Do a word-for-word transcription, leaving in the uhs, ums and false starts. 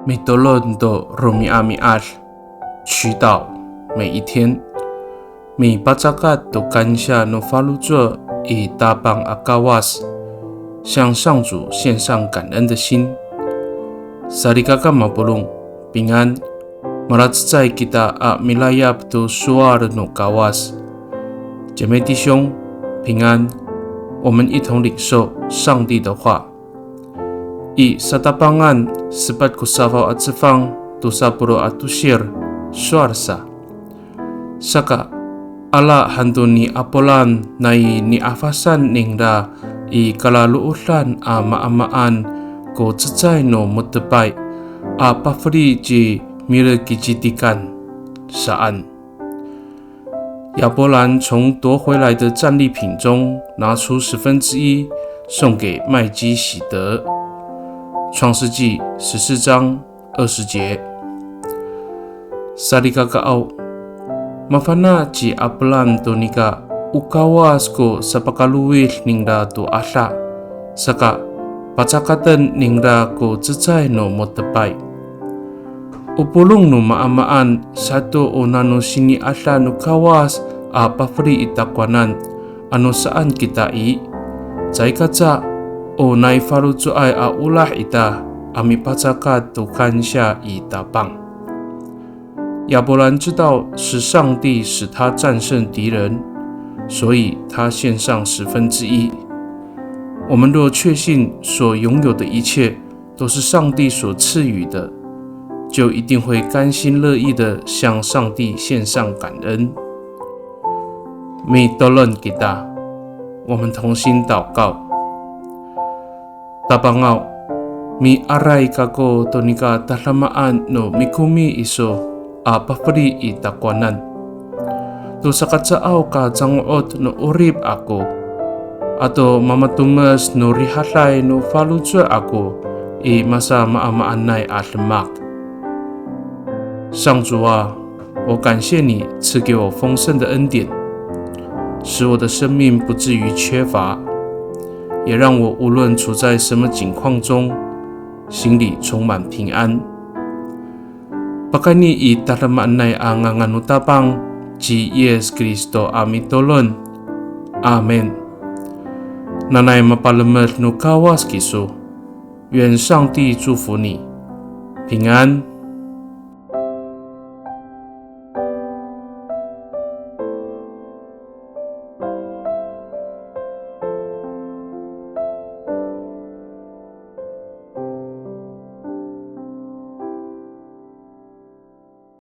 Mitolon to romi'ami'ad, 祈祷每一天。Mipacakat to kansiya no faloco' i Tapang a Kawas, 向上主献上感恩的心。Salikaka mapolong, 平安。Malacecay kita a milayap to sowal no Kawas. 姐妹弟兄，平安。我们一同领受上帝的话。I Satapangan sepat ko safaw a cefang tosa polo' a tosir, sowal sa. Saka, ala han to ni Apolan nai ni'afasan ningra i kalaloodan a maamaan ko cecay no mo^tepay a pafeli ci Milkicitikan saan. 亚伯兰从夺回来的战利品中拿出十分之一，送给麦基洗德。创世纪十四章二十节。Salikakaaw, mafana' ci Apolan to nika o Kawas ko sapakalowid ningra to ada, saka pacakaten ningra ko cecay no mo^tepay. O polong no maamaan sato o nano sini'ada no Kawas a pafeli i takowanan, ano saan kita i, caay kaca o nai faloco'ay a olah ita a mipacakat to kansiya i Tapang. 亚伯兰知道是上帝使他战胜敌人，所以他献上十分之一。我们若确信所拥有的一切 都是上帝所赐予的，就一定会甘心乐意地向上帝献上感恩。Mitolon kita, 我们同心祷告。Tapangaw, miaray kako to nika tadamaan no mikomi iso a pafeli i takowanan to sakacaaw ka cango'ot no 'orip ako, ato mamatomes no rihaday no faloco' ako i masamaamaanay a demak. 上主啊，我感谢你赐给我丰盛的恩典，使我的生命不至于缺乏，也让我无论处在什么境况中，心里充满平安。 Pakayni i tadamaanay a ngangan no Tapang ci Yis Kristo a mitolon. Amin. Nanay mapalemed no Kawas kiso. 愿上帝祝福你，平安。